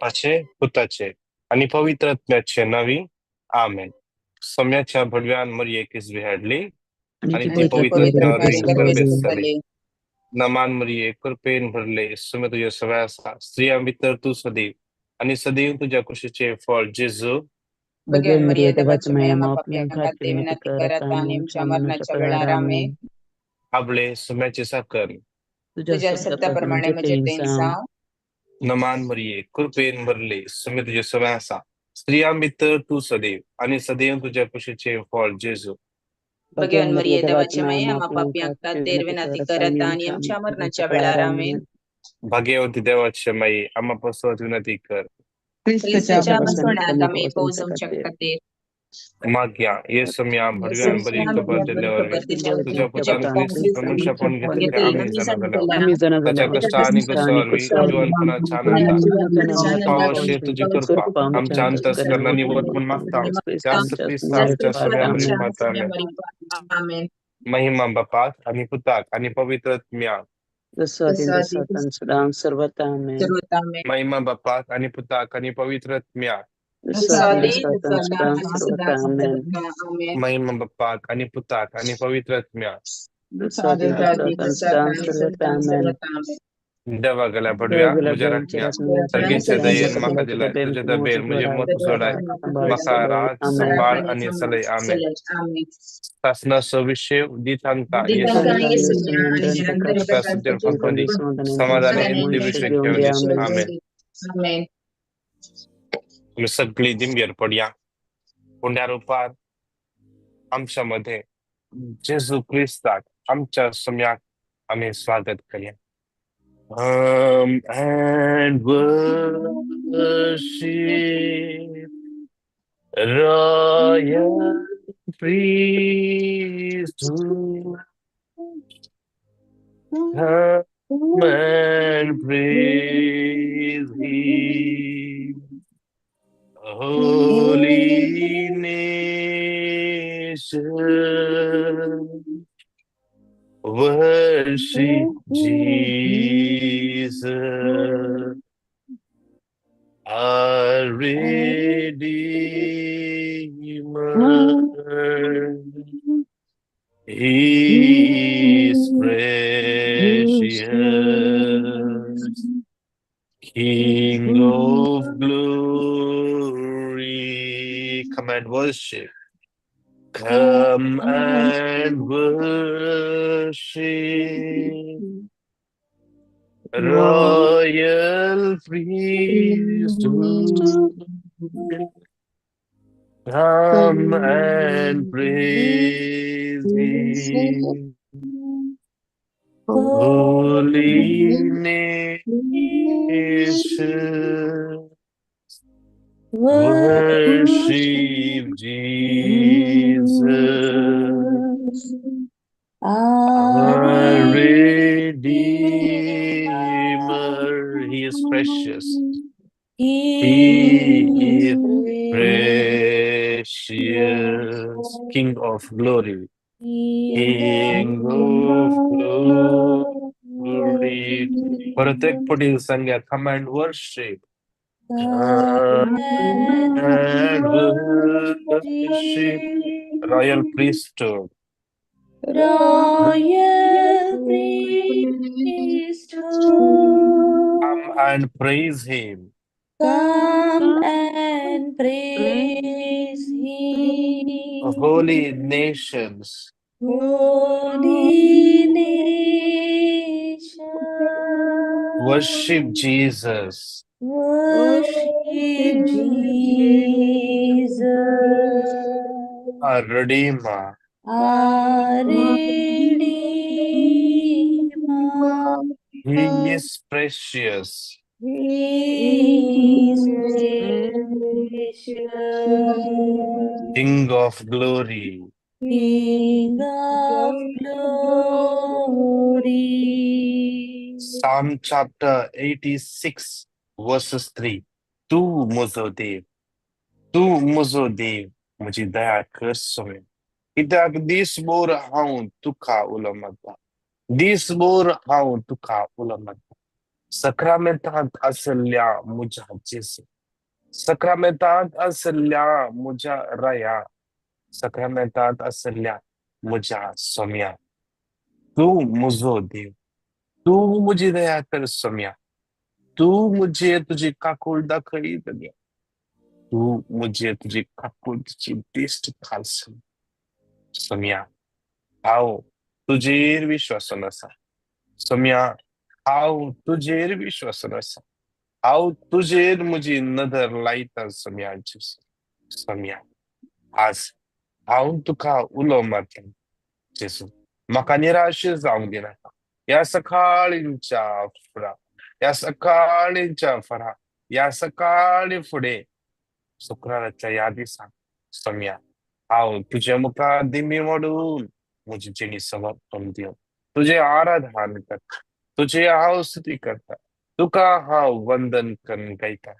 बापाचे, पुताचे आनी पवित्र आत्म्याचे नावी, आमेन. सम्याच्या भडव्यान मरियेक इजवी हाडली आणि आनी ती ती पवित्र पवित्र आत्म्या आत्म्या वरवीं वरवीं गर्भेस्त संभवली. जाली. नमान मरिये, कृपेन भरले, सुमे तुज्या सवय आसा, स्त्रियां भितर तूं सदैव आनी सदैव तुज्या कुशीचें फळ जेजू. भगवान मरिये, देवाची माया, आम्हा पापयां खातीर विनंती कर आता आणि आमच्या मरणाच्या वेळार. आमेन. आबळे सुम्याची साकर. तुझ्या शब्दाप्रमाणे म्हजें तें जावं. नमान मरिये, कृपेन भरले, सुमे तुज्या सवय आसा, स्त्रियां भितर तूं सदैव आनी सदैव तुज्या कुशीचें फळ जेजू. भगवान मरिये, देवाची माया, आम्हा पापयां खातीर विनंती कर आता आणि आमच्या मरणाच्या वेळार. आमेन. भाग्यवंती देवाचे माई, आम्हा पासत विनंती कर. क्रिस्ताच्या बसवण्यात आमी पोहोचवच्या खातीर. माग्या येसम्या भडव्यान बरी खबर दिल्ले वरवीं तुझ्या पुतान क्रिस्त मनुष्यपण घेतले आमी जाणा जाल्या आमी जाणा ताच्या जाल्यार कश्ट आनी कुर्सा वरवीं जिवनपणाच्या आनंदान पावशी तुजी कृपा आमच्या अंतस्करणांनी निवड म्हूण मागता, त्याच क्रिस्त आमच्या सगळ्या मरी. आमेन. महिमा बापाक आनी पुताक आनी पवित्र आत्म्याक. जसो आदीन तसो आतां सदां सर्वथा. आमेन. महिमा बापाक आनी पुताक आनी पवित्र आत्म्याक. जसो आदीन तसो आतां सदां सर्वथा. आमेन. महिमा बापाक आनी पुताक आनी पवित्र आत्म्याक. जसो आदीन तसो आतां सदां सर्वथा. आमेन. देवा गेल्या पडव्या म्हज्या राखण्या, सर्गेच्या दयेन म्हाका दिलाय, तुज्या दबेर म्हजे मत जोडाय, म्हाका राग सांबाळ आनी चलय. आमेन. सासनाचो विशय दी तांकां येसू, समाधान विशय घेवन. आमेन. आमी सगळी दिंबेर पडया. पुण्या रुपार आमच्या मध्ये जेजू क्रिस्ताक आमच्या सम्याक आमी स्वागत करया. Come and worship, royal priesthood. Come and praise Him, holy nation. Worship Jesus, our Redeemer. He is precious, King of glory. Come and worship. Come and worship, royal priesthood. Come and praise Him, holy nation. Worship Jesus, our Redeemer. He is precious. He is precious, King of glory. King of glory. परत एक पुढील संज्ञा. Come and worship. Come and worship, royal priesthood. Royal priesthood. Come and praise Him. Come and praise Him. Holy nations. Holy nation. Worship Jesus. Worship Jesus. Our Redeemer. Our Redeemer. He is precious. He is precious. King of glory. King of glory. Psalm chapter 86 verses 3. तूं म्हजो देव, तूं म्हजो देव, म्हजी दया कर सोय, कित्याक दीसभर हांव तुका उलो मारता, दीसभर हांव तुका उलो मारता. सक्रामेंतांत आसल्या म्हज्या जेजू, सक्रामेंतांत आसल्या म्हज्या राया, सक्रामेंतांत आसल्या म्हज्या सोम्या, तूं म्हजो देव, तूं म्हजी दया कर सोम्या, तूं म्हजेर तुजी काकूळ दाखय धन्या, तूं म्हजेर तुजी काकूळ तुजी दिश्ट घाल सोम्या, हांव तुजेर विश्वासान आसा सोम्या, हांव तुजेर विश्वासान आसा, हांव तुजेर म्हजी नदर लायता सोम्या. जेजू सोम्या, आज हांव तुका उलो मारता जेजू, म्हाका निराश जावंक दिनाका. ह्या सकाळींच्या फुडा, ह्या सकाळींच्या फरा, ह्या सकाळी फुडें शुक्राराच्या ह्या दिसा सोम्या, हांव तुजे मुखार दिमी मोडून म्हजी जिणी समर्पण दिवन तुजें आराधन करता, तुजी हांव स्तुती करता, तुका हांव वंदन करून गायता.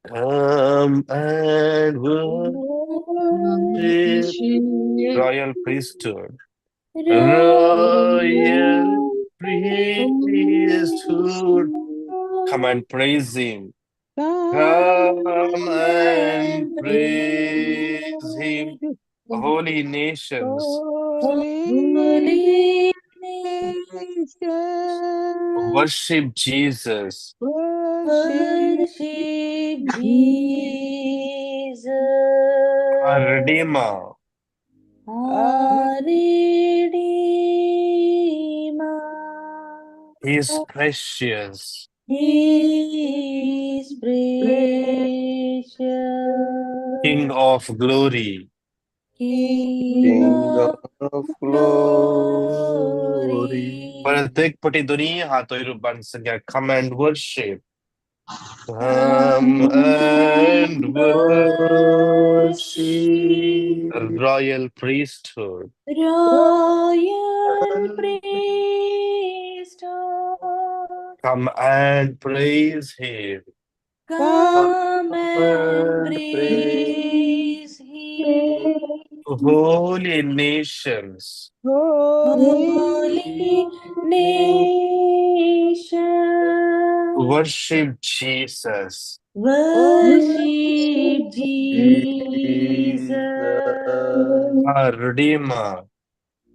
Come and worship, royal priesthood, royal priesthood, come and praise him, come and praise him, holy nations, Holy nations, worship Jesus, worship Jesus, our Redeemer, our Redeemer. He is precious, He is precious, King of glory, King King of of glory. glory. परत एक पटी दोनी हात वयर बांद सगळ्या, come and worship, come and worship, royal priesthood, Royal priesthood, come and praise him, come and and praise him. Holy nations, Holy nation, worship Jesus, worship Jesus, our Redeemer,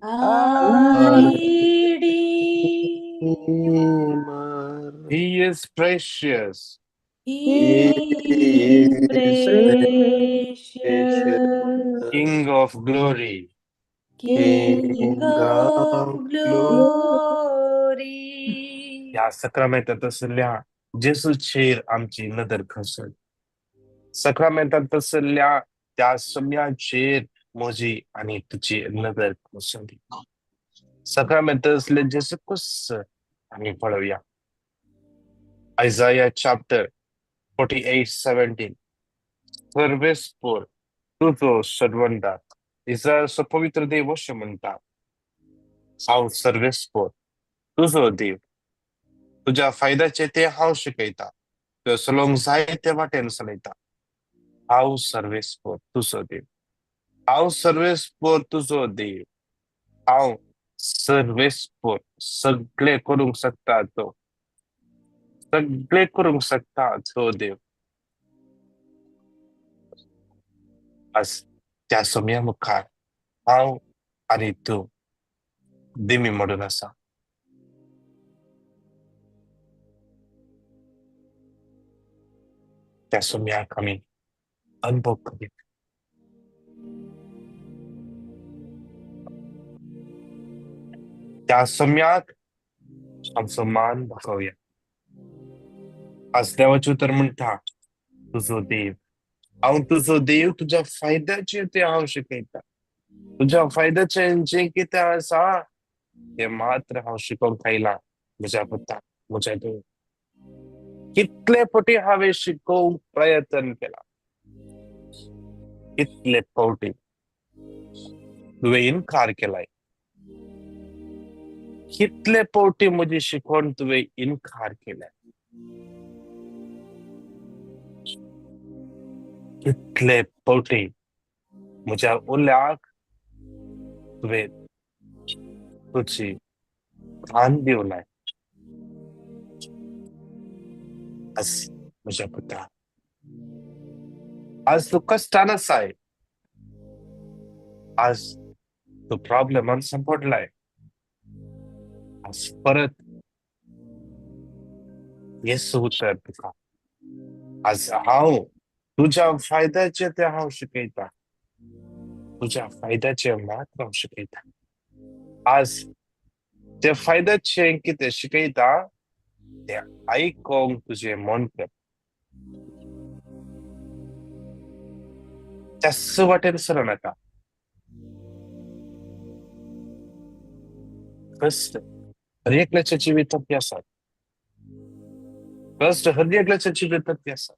our Redeemer. He is precious, He is precious, King of glory, King of glory. ह्या सक्रामेंतांत आसल्या जेजूचेर आमची नदर खसत, सक्रामेंतांत आसल्या त्या सम्याचेर म्हजी आनी तुजी नदर खसली. सक्रामेंतांत आसले जेजूकूच आमी पळोवया. Isaiah chapter 48:17, सर्वेस्पोर तुजो सर्वंदार, इस्रायलचो पवित्र देव अशें म्हणटा, हांव सर्वेस्पोर तुजो देव, तुज्या फायद्याचें तें हांव शिकयता, तुवें चलोवंक जाय ते वाटेन चलयता. हांव सर्वेस्पोर तुजो देव, हांव सर्वेस्पोर तुजो देव, हांव सर्वेस्पोर सगळें करूंक शकता तो, सगळें करूंक शकता तो देव. आज त्या सोम्या मुखार हांव आनी तूं दिमी मोडून आसा. त्या सोम्याक आमी अनुभव करूया. त्या सोम्याक आमचो मान दाखोवया. आज देवाचें उतर म्हणटा, तुजो देव, हांव तुजो देव, तुज्या फायद्याचें तें हांव शिकयता, तुज्या फायद्याचें जें कितें आसा तें मात्र हांव शिकोवंक आयलां म्हज्या पुता, म्हज्या देव. कितले फावटी हांवें शिकोवंक प्रयत्न केला, कितले फावटी तुवें इनकार केलाय, कितले फावटी म्हजी शिकवण तुवें इनकार केलाय, कितले फावटी म्हज्या उल्याक तुवें तुजी कान दिवनाय. आज म्हज्या पुता, आज तूं कश्टान आसाय, आज तूं प्रॉब्लमान सांपडलाय, आज परत येसू उतर तुका, आज हांव तुज्या फायद्याचें तें हांव शिकयता, तुज्या फायद्याचें मात्र हांव शिकयता. आज ते फायद्याचें कितें शिकयता तें आयकोंक तुजें मन कर, त्याच वाटेन सरनाका. कश्ट हर एकल्याच्या जिवितात ते आसात, कश्ट हर एकल्याच्या जिवितात ते आसात.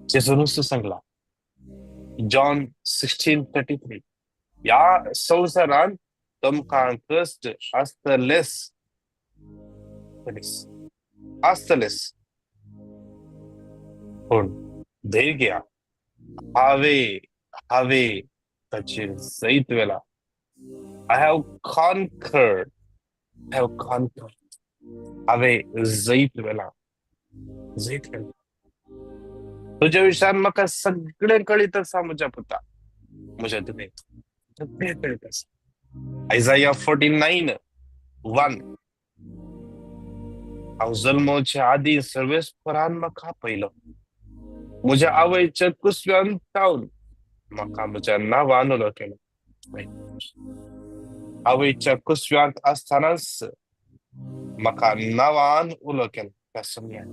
जेजून सांगला जॉन 16:33, ह्या संवसारांत तुमकां कश्ट आसतलेच, आसतलेच, पूण धैर्य घेया, हांवें हांवें ताचेर जैत व्हेला. I have conquered, I have conquered. हांवें जैत व्हेला, जैत व्हेला. तुज्या विशयान म्हाका सगळें कळीत आसा म्हज्या पुता, म्हज्या तुवें सगळें कळीत आसा. आयजाया 49:1, हांव जल्मोवचे आदीं सर्वेस्परान म्हाका आपयलो, म्हज्या आवयच्या कुसव्यान तावन म्हाका म्हज्या नांवान उलो केलो. आवयच्या कुसव्यांत आसतनाच म्हाका नांवान उलो केलो. त्या समयाक,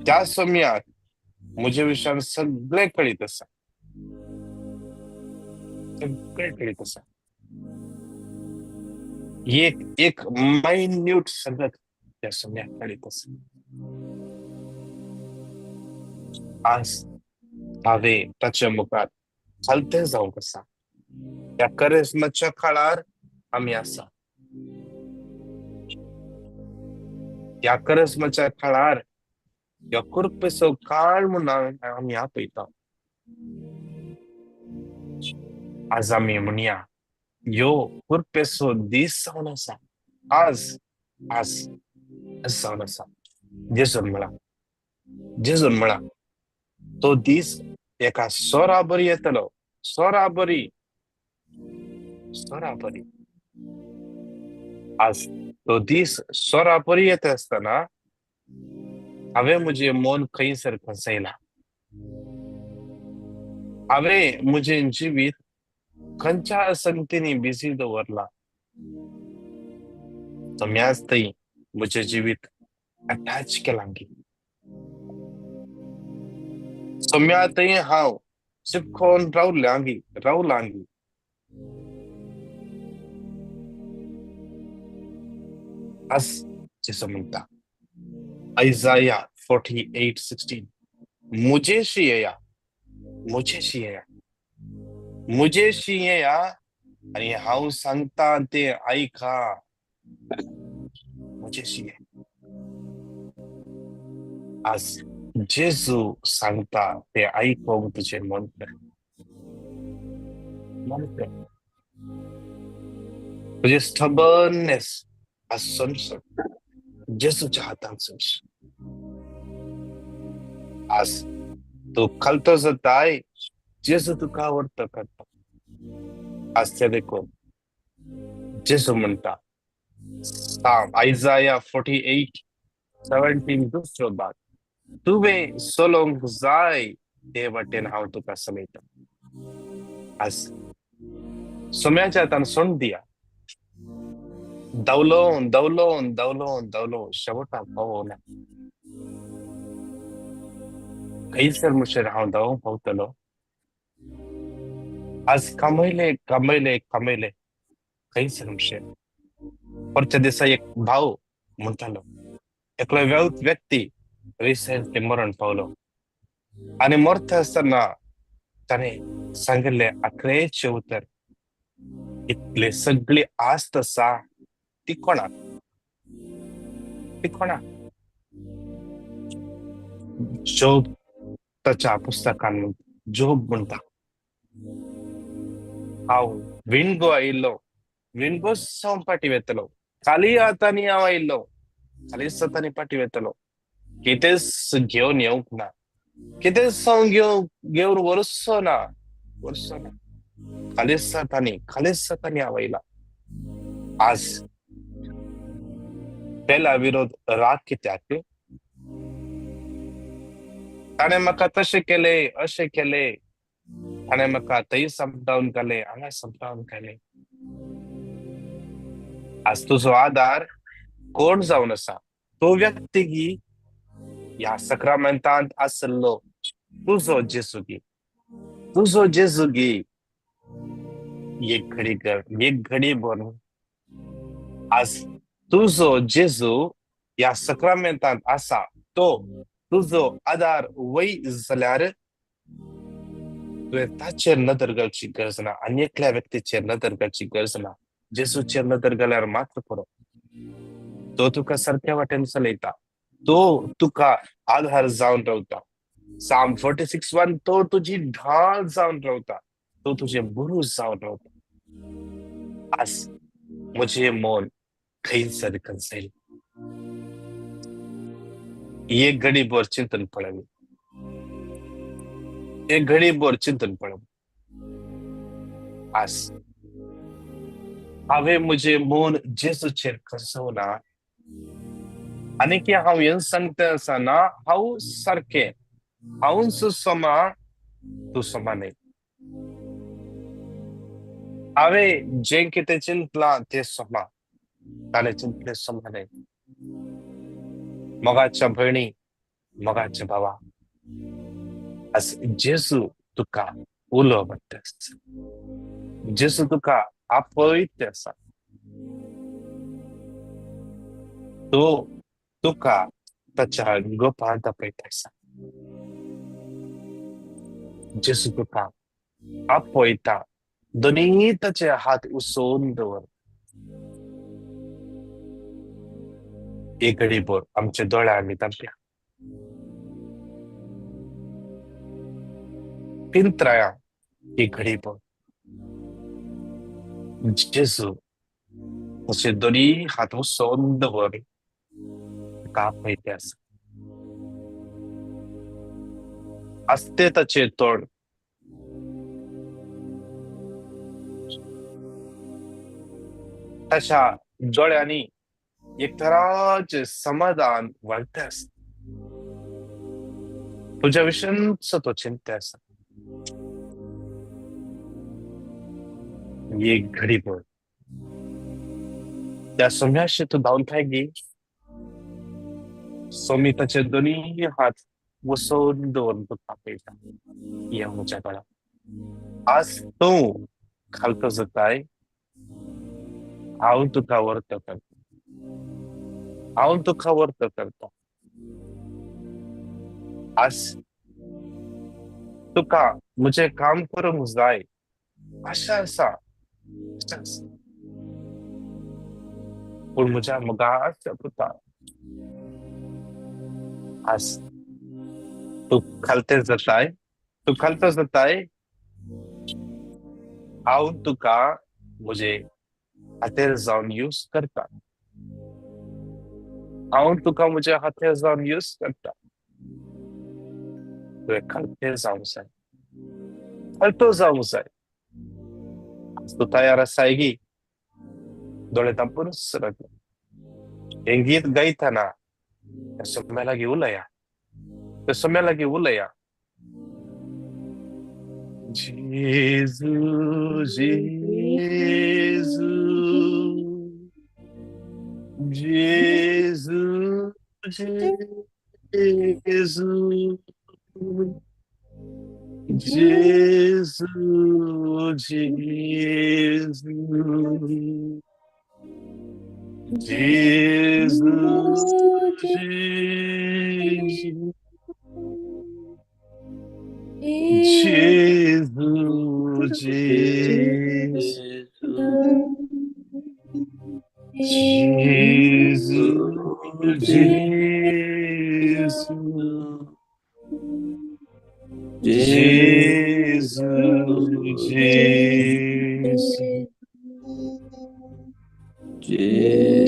त्या समयाक म्हज्या विशयान सगळें कळीत आसा, सगळें कळीत आसा. एक एक मायन्यूट सगळं त्या समयाक कळीत आसा. आज हांवें ताच्या मुखार चालतें जावंक आसा. ह्या करेज्माच्या काळार आमी आसा, ह्या करेज्माच्या काळार ह्या कुरपेचो काळ म्हूण आमी आपयता. आज आमी म्हणया ह्यो कुरपेचो दीस जावन आसा, आज आज आज जावन आसा. जेजून म्हळां, जेजून म्हळां तो दीस एका सोरा बरी येतलो, सोरा बरी, सोरा बरी. आज तो दीस सोरा बरी येता आसतना हांवें म्हजें मन खंयसर खसयलां, हांवें म्हजें जिवीत खंयच्या असंगतींनी बिजी दवरलां. सम्याच थंय म्हजें जिवीत अटॅच केलां की सम्या थंय हांव चिपकोन रावलांगी, रावलांगी. आज जेजू म्हणटा आयजाया 48:16, म्हजेशी येया, म्हजेशी येया, म्हजेशी येया आनी हांव सांगता तें आयका, म्हजेशी ये. आज जेजू सांगता तें आयकोंक तुजें मन कर, मन कर. तुजें स्टबर्ननेस आज सोंसो, जेजूच्या हातान सोंस. आज तूं खालतो जाताय, जेजू तुका व्हरतो करता. आज तें देखून जेजू म्हणटा आयजाया 48:17 दुसरो भाग, तुवें चलोवंक जाय ते वाटेन हांव तुका समेता. आज सम्याच्या हातान सोंड दिया, धांवलो धांवलो धांवलो धांवलो शेवटाक पावना. खंयसर म्हणसर हांव धांवंक पावतलो. आज कमयले कमयले कमयले खंयसर म्हणसर. परच्या दिसा एक भाव म्हणटालो, एकलो व्यक्ती रिसेंटली मरण पावलो आनी मरता आसतना ताणें सांगिल्लें आखरेचें उतर, इतले सगळी आस्त आसा ती कोणाक, ती कोणाक. जोब ताच्या पुस्तकान जोब म्हणटा, हांव विणगो आयिल्लो, विणगो जावन फाटीं वेतलो, खाली हातांनी हांव आयिल्लो, खालिस्तानी फाटी वेतलो, कितेंच घेवन येवंक ना, कितेंच हांव घेवन घेवन वरसो ना, वरसो ना. खालिस्तानी खालिस्तानी आवयला. आज पेला विरोध राग कित्याक? ताणें म्हाका तशें केलें, अशें केलें, ताणें म्हाका थंय समजावन घालें, हांगा समजावन घालें. आज तुजो आदार कोण जावन आसा? तो व्यक्ती गी ह्या सक्रामेंतांत आसलो तुजो जेजू गी, तुजो जेजू गी. एक घडी कर, एक घडी भर आज तुजो जेजू ह्या सक्रामेंतांत आसा, तो तुजो आदार वय जाल्यार तुवें ताचेर नदर घालची गरज ना, आनी एकल्या व्यक्तीचेर नदर घालची गरज ना. जेजूचेर नदर घाल्यार मात्र पुरो. तो तुका सारक्या वाटेन चलयता, तो तुका आधार जावन रावता. Psalm 46:1, तो तुजी ढाल जावन रावता, तो तुजें बुरूज जावन रावता. आज म्हजें मन खंयसर खंयसर एक घडी भर चिंतन पळोवया, एक घडी भर चिंतन पळोवया. आज हांवें म्हजें मन जेजूचेर खसवना आनी की हांव हें सांगता आसतना हांव सारकें, हांवूच समा, तूं समा न्हय. हांवें जें कितें चिंतलां तें समा, ताणें चिंतलें समा न्हय. मोगाच्या भयणी, मोगाच्या भावा, आज जेजू तुका उलो मारता आसा, जेजू तुका आपयत आसा, तो तुका ताच्या गोपांत आपयता आसा. जेजू तुका आपयता, दोनूय ताचे हात उसोवन दवर. एक घडी भर आमचे दोळे आमी धांपया, पिंत्राया. एक घडी भर जेजू ताचे दोनूय हात उसोवन दवर, तुका आपयते आसा. आसते ताचे तोंड ताच्या दोळ्यांनी एक तराचें समाधान वाडटा आसा. तुज्या विशींचो तो चिंता आसा. एक घडी भर त्या सोम्याशी तूं धांवन काय गी? सोमी ताचे दोनूय हात वसोवन दवरून तुका आपयता, ये म्हज्या बाळा. आज तूं खालतो जाताय, हांव तुका व्हरतो करता, हांव तुका व्हरतो करता. आज तुका म्हजें काम करूंक जाय, आशा आसा, आशा आसा, पूण म्हज्या मोगाच्या पुता, आज तूं खालतें जाताय, तूं खालतो जाताय, हांव तुका म्हजे हातेर जावन यूज करता, हांव तुका म्हज्या हातेर जावन यूज करता. तुवें खालतें जावंक जाय, खालतो जावंक जाय. आज तूं तयार आसाय गी? दोळे धांपूनच रावया. हें गीत गायतना त्या सोम्या लागीं उलया, त्या सोम्या लागीं उलया. जेजू जेजू जेजू जेजू जेजू जेजू जेजू जेजू जेजू जेजू जेजू जेजू जेजू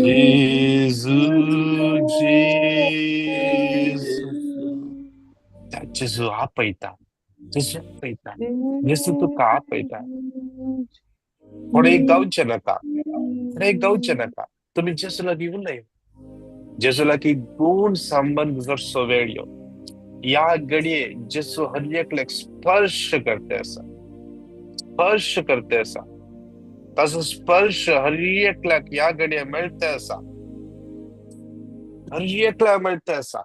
जेजू आपयता, जेजू आपयता, जेजू आपयता, जेजू तुका आपयता. कोणें एक गावचें नाका, कोणें एक गावचें नाका. तुमी जेजू लागीं उलय, जेजू लागीं गुण संबंद जरसो वेळ यो. ह्या घडये जेजू हर एकल्याक स्पर्श करते आसा, स्पर्श करते आसा. ताचो स्पर्श हर एकल्याक ह्या घडये मेळटा आसा, हर एकल्याक मेळटा आसा.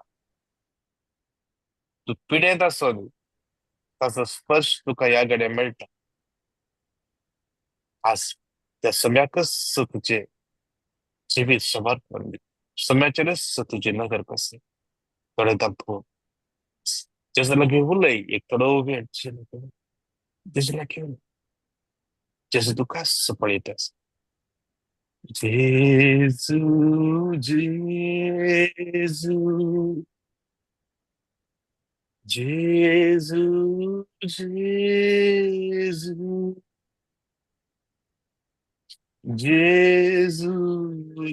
तूं पिडेंत आसो, ताचो स्पर्श तुका ह्या घडये मेळटा. आज त्या सम्याकच तुजें जिवीत समर्पण दी, सम्याचेरच तुजी नगर कसे थोडे दाखोव. जेजू लागीं उलय एक थोडो वेळ, जेजू लागीं उलय, जेजू तुकाच पळयता आसा. जेजू जेजू जेजू जेजू जेजू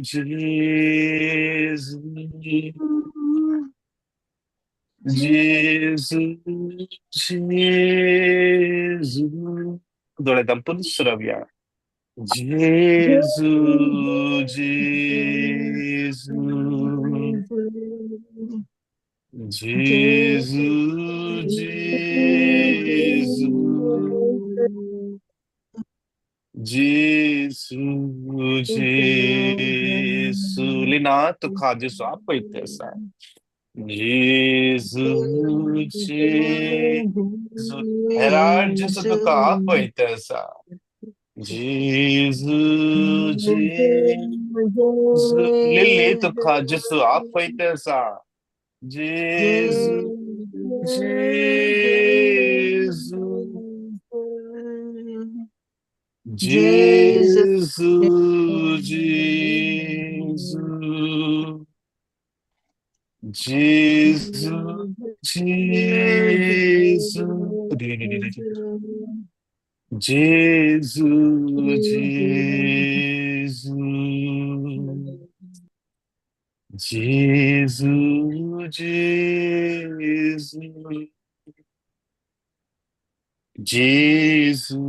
जेजू जेजू जेजू. दोळे दांपून सुरवया. जेजू जेजू जेजू जेजू जेजू जेजू. लिना तुका जेजू आपयता आसा. जेजू जेजू. हेराल्ड जेजू तुका आपयता आसा. जेजू जेजू. लिल्ली तुका जेजू आपयता आसा. जेजू जेजू जेजू जेजू जेजू जेजू जेजू जेजू जेजू जेजू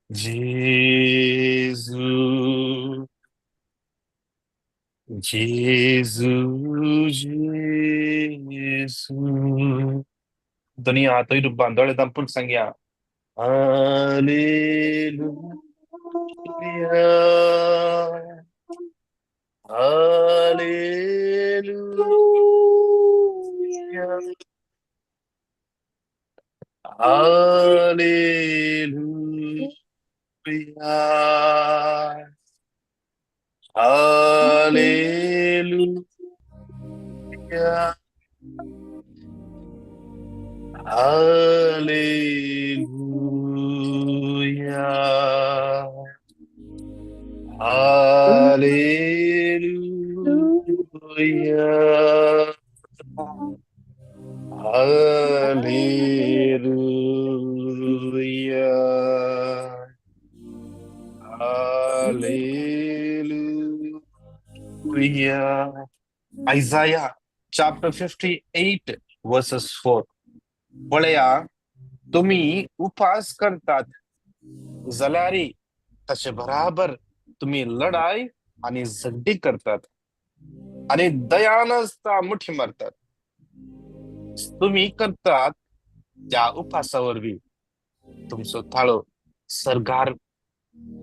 जेजू जेजू जेजू जेजू. दोनी हातय रुपान दोळे दांपून सांगया. Hallelujah hallelujah hallelujah hallelujah hallelujah hallelujah hallelujah hallelujah. Isaiah chapter 58 verses 4. पळया, तुमी उपास करतात जाल्यार ताचे बराबर तुमी लढाय आनी झगडी करतात आनी दया नासता मुठी मारतात. तुमी करतात त्या उपासा वरवीं तुमचो ताळो सर्गार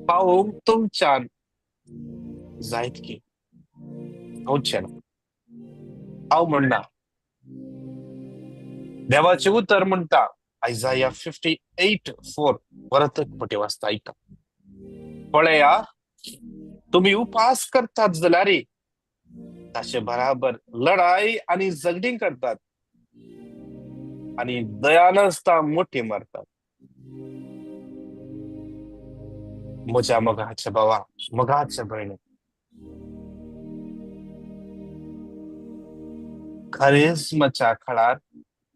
पावोवंक तुमच्यान जायत की जावचें ना. हांव म्हणना, देवाचें उतर म्हणटा. आयजाया 58:4 परत एक फावटी वाचता, आयका. पळया, तुमी उपास करतात जाल्यार ताचे बराबर लढाय आनी झगडीं करतात आनी दया नासता मोठी मारतात. म्हज्या मोगाच्या भावा, मोगाच्या भयणी, करिज्माच्या काळार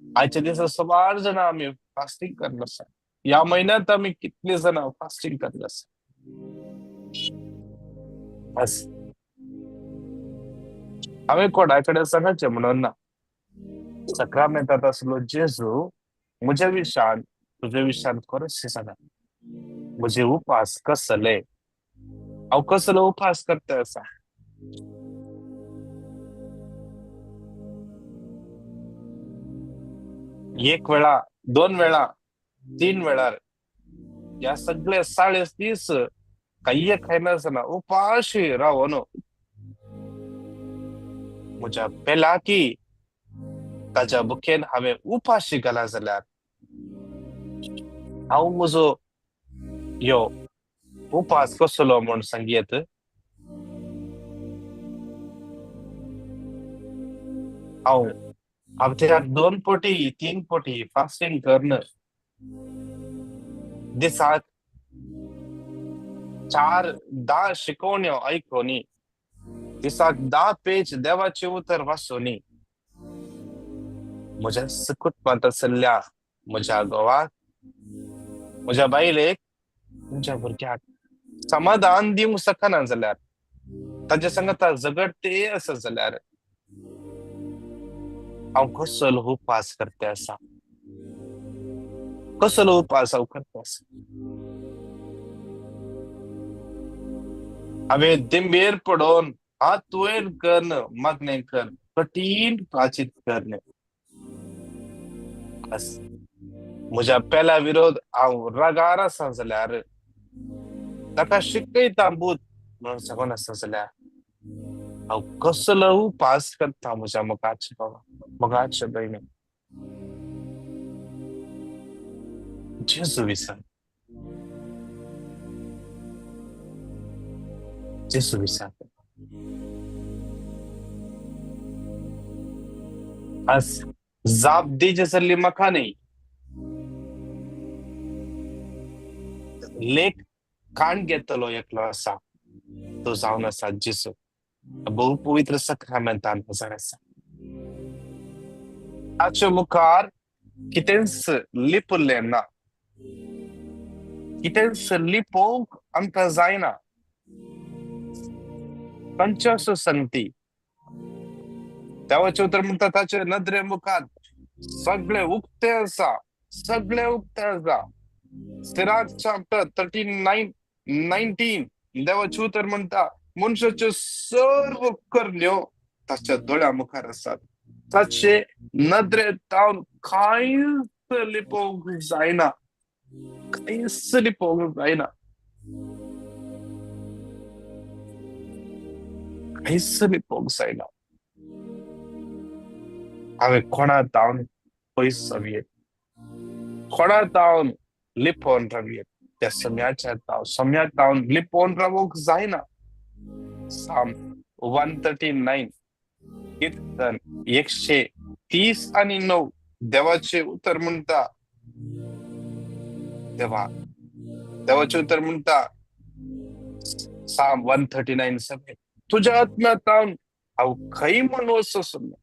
आयच्या दिसा सुमार जाणां आमी फास्टींग करत आसा. ह्या म्हयन्यांत आमी कितले जाणां फास्टींग करत आसा. बस हांवें कोणा कडेन सांगचें म्हणून ना, सक्रामेंतात आसलो जेजू म्हज्या विशान तुज्या विशान खरोच दिसना. म्हजे उपास कसले, हांव कसलो उपास करता आसा? एक वेळा, दोन वेळा, तीन वेळार ह्या सगळे 40 दीस कांय खायनासतना उपाशी रावन म्हज्या पेलाकी ताच्या बुकेन हांवें उपाशी घाला जाल्यार हांव म्हजो यो उपास कसलो म्हूण सांगयेत? हांव हप्त्याक 2 पटी 3 पटी फास्टिंग करून दिसाक 4-10 शिकवण्यो आयकोनी, दिसाक 10 पेज देवाचें उतर वाचोनी म्हज्या कुटुंबांत आशिल्ल्या म्हज्या घोवाक, म्हज्या बायलेक, म्हज्या भुरग्याक समाधान दिवंक शकना जाल्यार, ताच्या संगता झगडते आसा जाल्यार हांव कसलो उपास करते आसा? कसलो उपास हांव करता आसा? हांवें दिंबेर पडोवन हात वयर करून मागणें कर, कठीण प्राचीत करणे म्हज्या पेल्या विरोध हांव रागार आसा जाल्यार ताका शिकयता भूत म्हणून सांगून आसा जाल्यार हांव कसलो उपास करता म्हज्या मोगाचे बाबा, मोगाचे भयणी? जेजू विसान, जेजू विसान आज जाप दिवची आसली म्हाका न्ही, लेख काण घेतलो एकलो आसा, तो जावन आसा जेजू, बहु पवित्र सक्रामेंतान हजर आसा. ताचे मुखार कितेंच लिपलें ना, कितेंच लिपोवंक आमकां जायना. खंयच्यो संगती देवाचें उतर म्हणटा ताचे नदरे मुखार सगळे उक्ते आसा, सगळे उक्ते आसा. सिराक चॅप्टर 39:19 देवाचें उतर म्हणटा मनशाच्यो सर्व करण्यो ताच्या दोळ्या मुखार आसात, ताचे नदरे तावन कांयच लिपोवंक जायना, कांयच लिपोवंक जायना, कांयच लिपोवंक जायना. हांवें कोणा तावन पयस जावयेत, कोणा तावन लिपोवन रावयेत, त्या सम्याच्या ताव सम्या तावन लिपोवन रावूंक जायना. साम 139 कीर्तन 139 देवाचे उतर म्हणटा, देवा देवाचे उतर म्हणटा साम 139:7 तुझ्या आत्म्या तावन हांव खंय म्हूण वचो सोडना,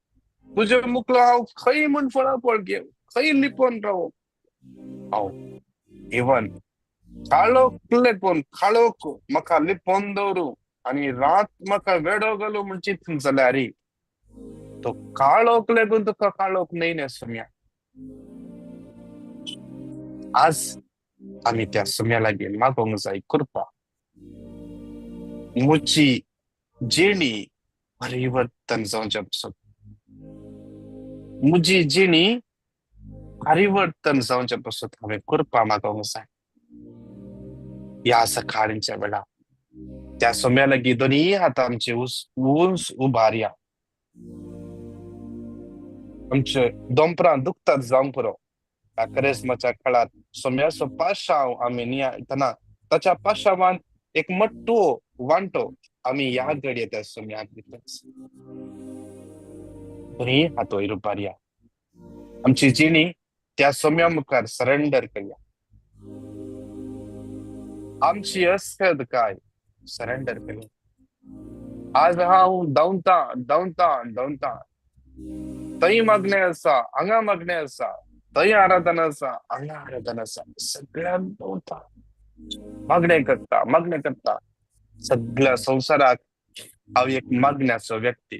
तुजे मुखलो हांव खंय म्हूण फळाफळ घेव, खंय लिपोवन रावो. हांव इवन काळोख लेपून काळोख म्हाका लिपोवन दवरू आनी रात म्हाका वेडो घालू म्हूण चिंतून जाल्यार तो काळोख लेगून तुका काळोख न्हय न्ही सोम्या. आज आमी त्या सोम्या लागीं मागोंक जाय कृपा, म्हजी जिणी परिवर्तन जावचें पासत, म्हजी जिणी परिवर्तन जावचें पासत हांवें कृपा मागोंक जाय. ह्या सकाळींच्या वेळार त्या सोम्या लागीं दोनूय हात आमचे उंच उबारया. आमचे दोंपरां दुखतात जावंक पुरो, ह्या करेस्माच्या काळांत सोम्याचो पाशांव आमी नियाळटना ताच्या पाशावान एक मट्टो वांटो आमी ह्या घडये त्या सोम्याक दितात. दोनूय हात वयर उबारया, आमची जिणी त्या सोम्या मुखार सरेंडर करया, आमची अस्कद काय सरेंडर करया. आज हांव धांवता धांवता धांवता, थंय मागणें आसा, हांगा मागणें आसा, थंय आराधना आसा, हांगा आराधना आसा, सगळ्यांक धांवता, मागणें करता, मागणें करता. सगळ्या संवसाराक हांव एक मागण्याचो व्यक्ती.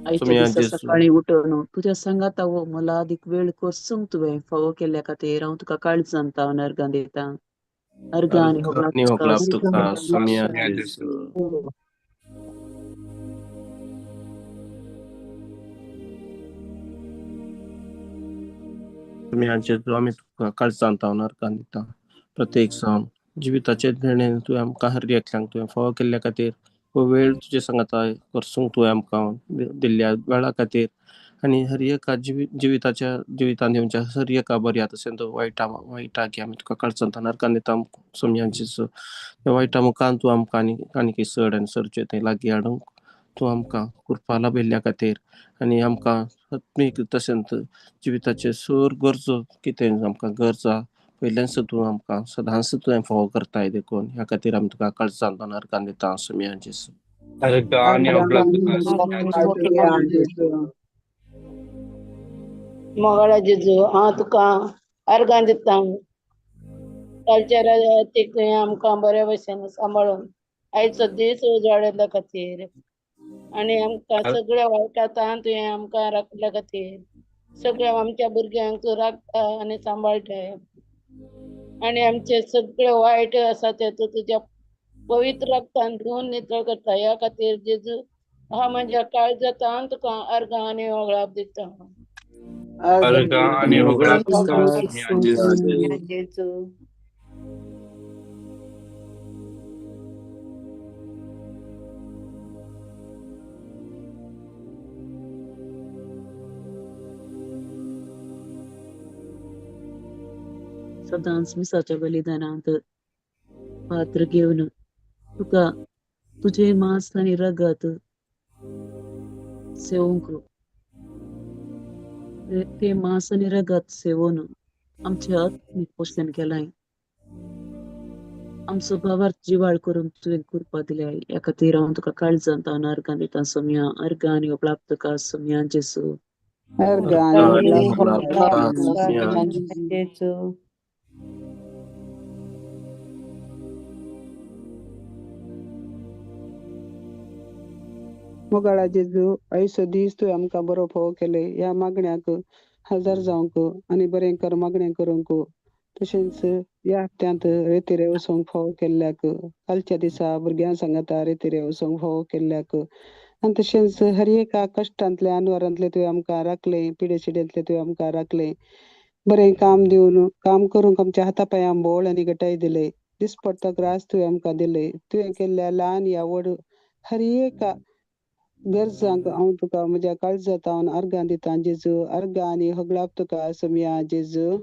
आयच्या सोमया दिसा जेजू. सकाळीं उठून तुज्या सांगाता हो मोलादीक वेळ कोसूंक तुवें फावो केल्ल्या खातीर हांव तुका काळजान तावन अर्गां दितां. अर्गां आनी अर्गां आनी होगडाप तुका होगडाप तुका सोमया सोमया सोमया जेजू. जेजू. सोमया जेजू, आमी तुका काळजान तावन अर्गां दिता. प्रत्येक जावन जिविताचे देणें तुवें आमकां हर एकल्यांक तुवें फावो केल्ल्या खातीर, हो वेळ तुजे सांगाता करसूंक तुवें आमकां दिल्ल्या वेळा खातीर, आनी हर एका जिविताच्या जिवितांत येवच्या हर एका बऱ्या तशें वायटा वायटाक आमी तुका काळजान तावन अर्गां दिता. सोमया जेजू, त्या वायटा मुखान तूं आमकां आनी आनीक चड आनी चडचें थंय लागीं हाडूंक तूं आमकां कृपा लाभिल्ल्या खातीर, आनी आमकां आत्मीक तशेंच जिविताचे सर गरजो कितें आमकां गरज आहा पयल्यान तूं आमकां सदांच तुवें फावो करताय देखून ह्या खातीर आमी तुका काळजान तावन अर्गां दिता. सोमया जेजू. अर्गां आनी होगडाप तुका सोमया जेजू. मोगाळा जेजू, हांव तुका अर्गां दिता. कालच्या रातीक तुवें आमकां बऱ्या भशेन सांबाळून आयचो दीस उजवाडयल्ल्या खातीर, आनी आमकां सगळ्या वायटांत तुवें आमकां राखल्या खातीर, सगळ्या आमच्या भुरग्यांक तूं राखता आनी सांबाळटाय, आनी आमचे सगळे वायट आसा ते तूं तुज्या पवित्र रक्तान धुवन नितळ करता. ह्या खातीर जेजू, हांव म्हज्या काळजांत तुका अर्गां आनी होगडाप दिता. अर्गां आनी होगडाप तुका सोमया जेजू. जेजू. सदांच मिसाच्या बलिदानांत पात्र घेवन तुका तुजें मांस आनी रगत सेवंक, ते मांस आनी रगत सेवून आमचें आत्मीक पोशण केलां. आमचो भावार्थ जिवाळ करून तुवें कृपा दिल्या. ह्या खातीर हांव तुका काळजांत तावन अर्गां दिता. सोमया अर्गां आनी होगडाप तुका सोमया जेजू. अर्गां अर्गां आनी आनी होगडाप होगडाप तुका तुका सोमया जेजू. जेजू. मोगाळा जेजू, आयचो दीस तुवें आमकां बरो फावो केले. ह्या मागण्याक हजर जावंक आनी बरें कर मागणें करूंक, तशेंच ह्या हप्त्यांत रेतिरे वचूंक फावो केल्ल्याक, कालच्या दिसा भुरग्यां सांगाता रेतिरे वचूंक फावो केल्ल्याक, आनी तशेंच हर एका कश्टांतले अनवरांतले तुवें आमकां राखलें, पिडे शिडेंतले तुवें आमकां राखलें, बरें काम दिवन काम करूंक आमच्या हाता पांयांक बोळ आनी घटाय दिले, दिसपडतो ग्रास तुवें आमकां दिले. तुवें केल्ल्या ल्हान या व्हड हर एका गरजांक हांव तुका म्हज्या काळजांत हांव अर्गां दितां जेजू. अर्गां आनी होगडाप तुका सोमया जेजू.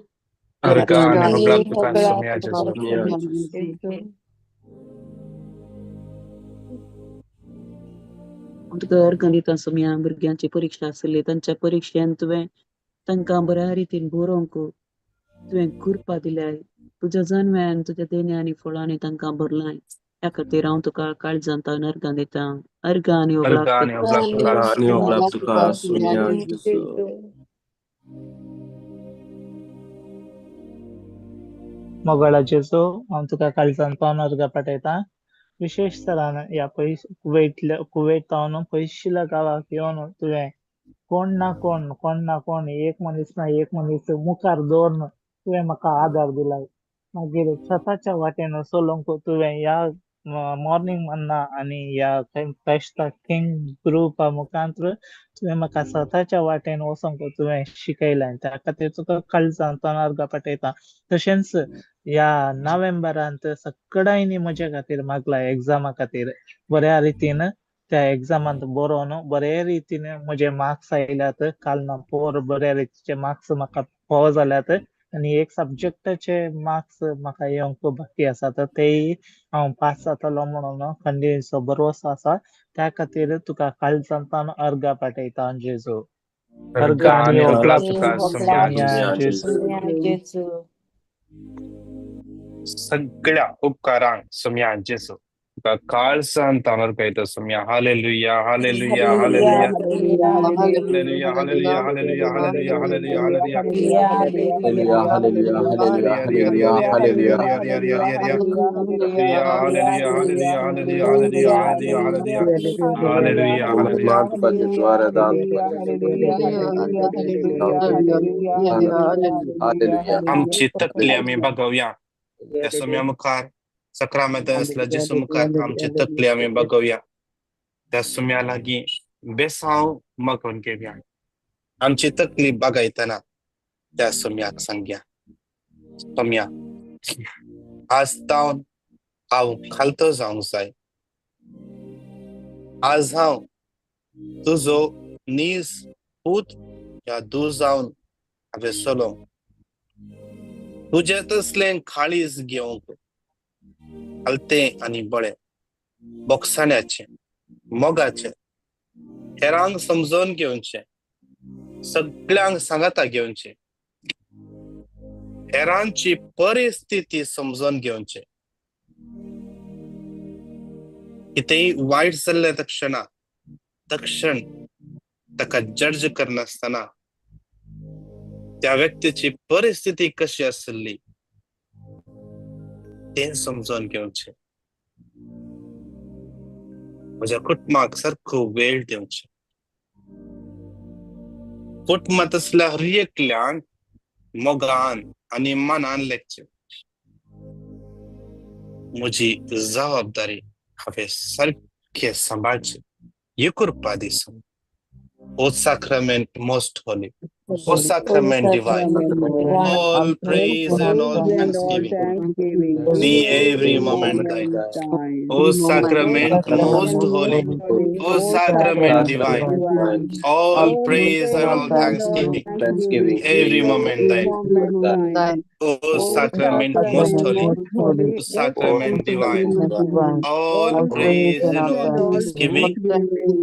अर्गां आनी आनी होगडाप तुका होगडाप सोमया जेजू. सोमया जेजू. जेजू. हांव तुका अर्गां दिता सोमया. भुरग्यांची परिक्षा आसली तांच्या परिक्षेन तुवें तांकां बऱ्या रितीन बरोवंक तुवें कृपा दिल्याय. तुज्या जानव्यान तुज्या देण्या आनी फळांनी तांकां भरलाय. ह्या खातीर हांव तुका काळजांत तावन अर्गां दिता. अर्गां आनी होगडाप अर्गां आनी तुका होगडाप तुका अर्गां आनी सोमया होगडाप जेजू. तुका सोमया जेजू. जेजू. मोगाळा जेजू, हांव तुका काळजान पावन अर्गां पाठयता. विशेश तरान ह्या पयस कुवेतावन पयशिल्ल्या गांवाक येवन तुवें कोण ना कोण, कोण ना कोण, एक मनीस ना एक मनीस मुखार दवरून तुवें म्हाका आदार दिलाय. मागीर स्वताच्या वाटेन चलोवंक तुवें ह्या मॉर्निंग मन्ना आनी ह्या क्रायस्ट किंग ग्रुपा मुखांत तुवें म्हाका स्वताच्या वाटेन वचोंक तुवें शिकयलें. त्या खातीर तुका काळजांत अर्गां पाठयता. तशेंच ह्या नोव्हेंबरांत सगळ्यांनी म्हज्या खातीर मागला एग्जामा खातीर, बऱ्या रितीन त्या एग्जामांत बरोवन बरे रितीन म्हजे मार्क्स आयल्यात. काल ना पोर बऱ्या रितीचे मार्क्स म्हाका फावो जाल्यात आनी एक सब्जॅक्टाचे मार्क्स म्हाका येवंक बाकी आसा, तर तेय हांव पास जातलो म्हणून खंडीचो भरवंसो आसा. त्या खातीर तुका काळजांतल्यान अर्गां पाठयता जेजू. अर्गां अर्गां आनी आनी होगडाप होगडाप तुका तुका सोमया सोमया जेजू. जेजू. सोमया जेजू. सगळ्या उपकारांक सोमया जेजू. तुका काळसान तांदूळ कळटा Saumya. Hallelujah, hallelujah, hallelujah, hallelujah, hallelujah, hallelujah, hallelujah, hallelujah, hallelujah. Hallelujah, hallelujah, hallelujah, hallelujah, hallelujah. Hallelujah, hallelujah, hallelujah, hallelujah, hallelujah, hallelujah, hallelujah, hallelujah. मान तुका जेजू आराधन तुका हालेलुया. आमची तकली आमी बागोवया त्या सोम्या मुखार, सक्रामेंत आसल्या जेजू मुखार आमची तकली आमी बागोवया. त्या सोम्या लागीं बेसांव मागून घेवया. आमची तकली बागयतना त्या सोम्याक सांगया, सोम्या आज तावन हांव खालतो जावंक जाय. आज हांव तुजो नीज पूत या दू जावन हांवें चलो तुजें तसलें काळीज घेवंक आलतें आनी बळें बोगसाण्याचें मोगाचें हेरांक समजोवन घेवचें, सगळ्यांक सांगाता घेवचें, हेरांची परिस्थिती समजोवन घेवचें. कितेंय वायट जाल्लें तक्षणा तक्षण ताका जज करनासतना त्या व्यक्तीची परिस्थिती कशी आसली तें समजोवन घेवचें. म्हज्या कुटुंबाक सारको वेळ दिवचें. कुटुंबांत आसल्या हर एकल्यान मोगान आनी मनान लेखचें. म्हजी जबाबदारी हांवें सारकें सांबाळचें. ही कृपा दिसूं. O sacrament most holy, O sacrament divine, all praise and all thanksgiving be every moment thine. O sacrament most holy, O sacrament divine, all praise and all thanksgiving every moment thine. O sacrament most holy, O sacrament divine, all praise and all thanksgiving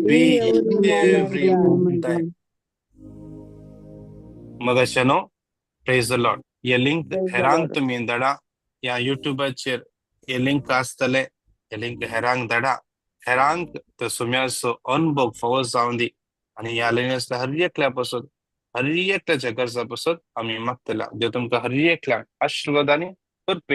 be every moment thine. मगाशानो praise the Lord. हे link हेरांक तुमी धाडा. ह्या युट्यूबाचेर हे link आसतले. हे link हेरांक धाडा. हेरांक त्या सुम्याचो अनुभव फावो जावन दी. आनी ह्या लायनी हर एकल्या पासून, हर एकल्याच्या गरजा पासून आमी मागतल्या. देव तुमकां हर एकल्याक आशिर्वाद आनी कृपे